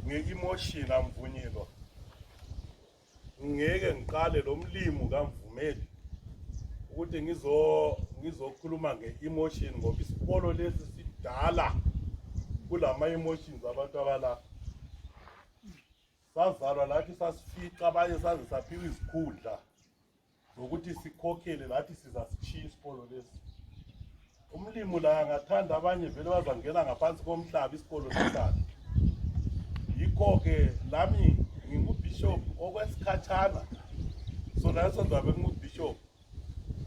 nge-emotion amvunyelwa ngeke ngiqale lo mlimo kaMvumeli ukuthi ngizokhuluma nge-emotion ngoba isikolo lesi sidala kulama emotions abantu abalapha. Sazalwa lathi sasifica abanye saze saphiwa izikhundla zokuthi sikhokhele lathi sizasishiya isikolo lesi. Umlimo la ngathanda abanye vele bazangena ngaphansi komhlaba isikolo sihlala. Yikho-ke lami ngingubishop okwesikhathana, so naso ngizabe ngingubishop.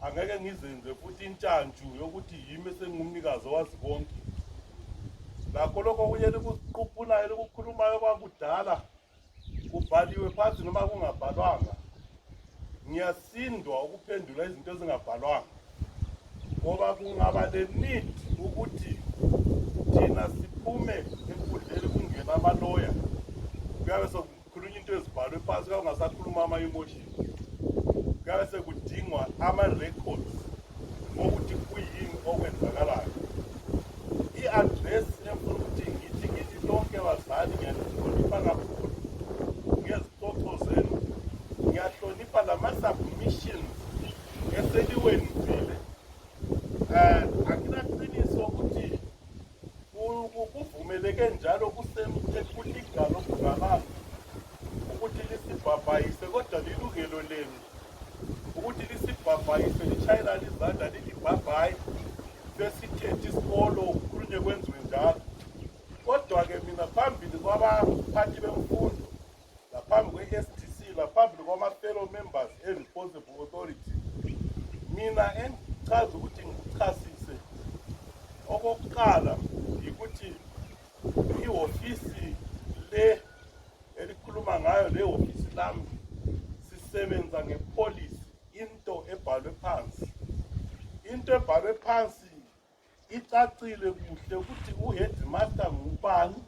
Angeke ngizenze futhi intshantshu yokuthi yimi esengumnikazi owazi konke. Lakho lokho kunye likuquphulayo likukhulumayo kwakudala kubhaliwe phansi noma kungabhalwanga. Ngiyasindwa ukuphendula izinto ezingabhalwanga ngoba kungaba le-need ukuthi thina siphume enkundleni kungena amaloya kuyabe sekukhulunywa into ezibhalwe phansi kungasakhuluma ama-emotion. Kuyabe sekudingwa ama-records ukuthi kuyini okwenzakalayo. I-address efuna ukuthi ngithi lonke abazali ngiyalihlonipha kakhulu ngezixoxo zenu, ngiyahlonipha lama-submissions eseliwenzile. Akunaqiniso ukuthi kuvumeleke njalo kulegal okuvalanga ukuthi lisibhabhayise, kodwa lilungelo lenu ukuthi lisibhabhayise litshayelane izandla lithi bhabhayi besithethe isikolo kukhulunywe kwenziwe njalo. Kodwa-ke mina phambili kwabaphathi bemfundo laphambi kwe-STC laphambili kwama-fellow members e-responsible authority, mina engichaza ukuthi ngikuchasise okokuqala yikuthi ihofisi le elikhuluma ngayo, le hofisi lami sisebenza ngepolicy, into ebhalwe phansi. Into ebhalwe phansi icacile kuhle ukuthi uheadmaster ngubani,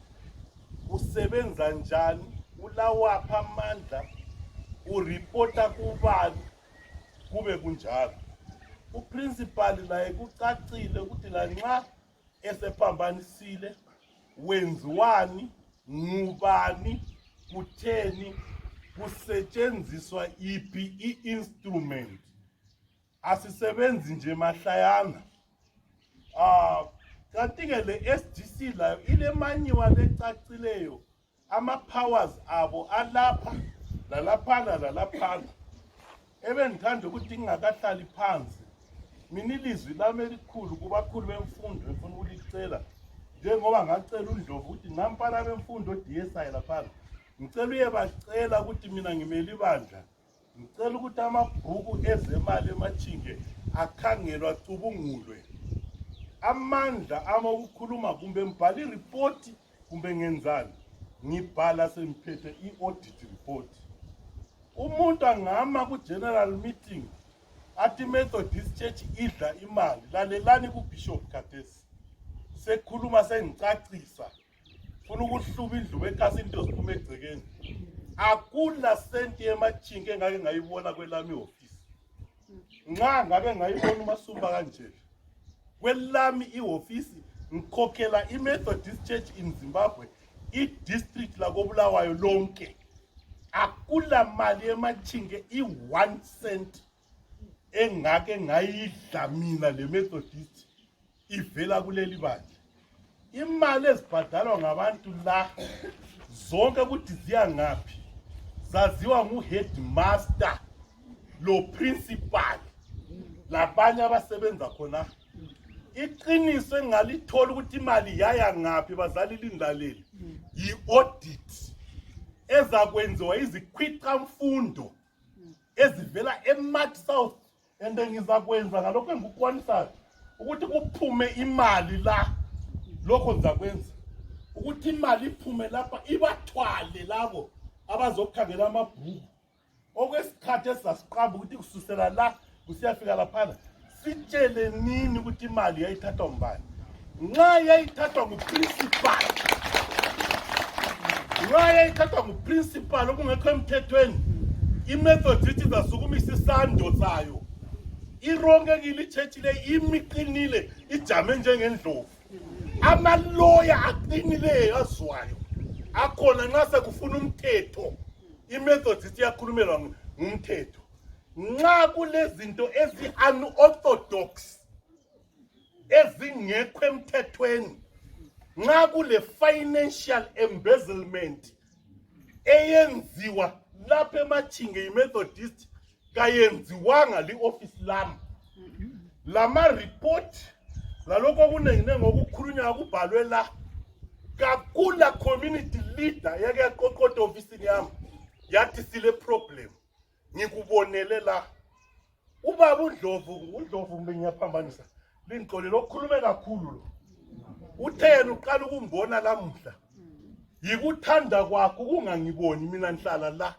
usebenza njani, ulawapha amandla, uripota kubani, kube kunjalo. Uprincipal laye kucacile ukuthi lanxa esephambanisile wenziwani, ngubani, kutheni, kusetshenziswa iphi i-instrument. Asisebenzi nje mahlayana. Kanti-ke le SDC layo ile manyiwa lecacileyo, ama-powers abo alapha lalaphana lalaphana. Ebengithanda ukuthi ngingakahlali phansi mina ilizwi lami elikhulu kubakhulu bemfundo ngifuna ukulicela, njengoba ngacela uNdlovu ukuthi nampana bemfundo DSI laphana ngicela uyebacela ukuthi mina ngimele ibandla, ngicela ukuthi amabhuku ezemali eMachinge akhangelwa acubungulwe. Amandla ama ukukhuluma kumbe ngibhala ireport kumbe ngenzani, ngibhala sengiphethe i-audit report. Umuntu angama ku-general meeting athi Methodist Church idla imali, lalelani kuBishop Khathesi sekhuluma sengicacisa, funa ukuhluba indlu bekhasi into ziphuma egcekeni. Akula senti eMachinge engake ngayibona kwelami ihofisi. Nxa ngabe ngayibona uMasumba kanje kwelami ihofisi ngikhokhela iMethodist Church in Zimbabwe i-district lakoBulawayo lonke. Akula mali eMachinge i-1 cent engake ngayidla mina le Methodist ivela kuleli bandla. Imali ezibhadalwa ngabantu la zonke ukuthi ziya ngaphi zaziwa ngu-headmaster lo principal labanye abasebenza khona. Iqiniso engalithola ukuthi imali yaya ngaphi bazali lindalela yi-audit ezakwenziwa izikhwicamfundo ezivela eMark South, and ngizakwenza ngalokho engikukwanisayo ukuthi kuphume imali la. Lokho ngizakwenza ukuthi imali iphume lapha ibathwale labo abazokhangela amabhuku okwesikhathi esasiqamba ukuthi kususela la kusiyafika laphana. Sitshele nini ukuthi imali yayithathwa ngubani. Nxa yayithathwa nguprincipal, okungekho emthethweni, iMethodist izasukumisa isando sayo. Irongekile ichurch le, imiqinile, ijame njengendlovu. Amaloya aqinileyo azwayo akhona nxa sekufuna umthetho iMethodist iyakhulumelwa ngumthetho nxa kulezinto ezi-unorthodox ezingekho emthethweni nxa kule financial embezzlement eyenziwa lapha eMachinge yiMethodist kayenziwanga li-office lami lama report lalokho okunenginengi okukhulunywa kubhalwe la kakula community leader yake yaqoqoda ofisini yami yathi sile problem ngikubonele la ubaba uNdlovu ngiyaphambanisa lingiqolele okukhulume kakhulu lo uthe yena uqala ukumbona lamuhla yikuthanda kwakho kungangiboni mina ngihlala la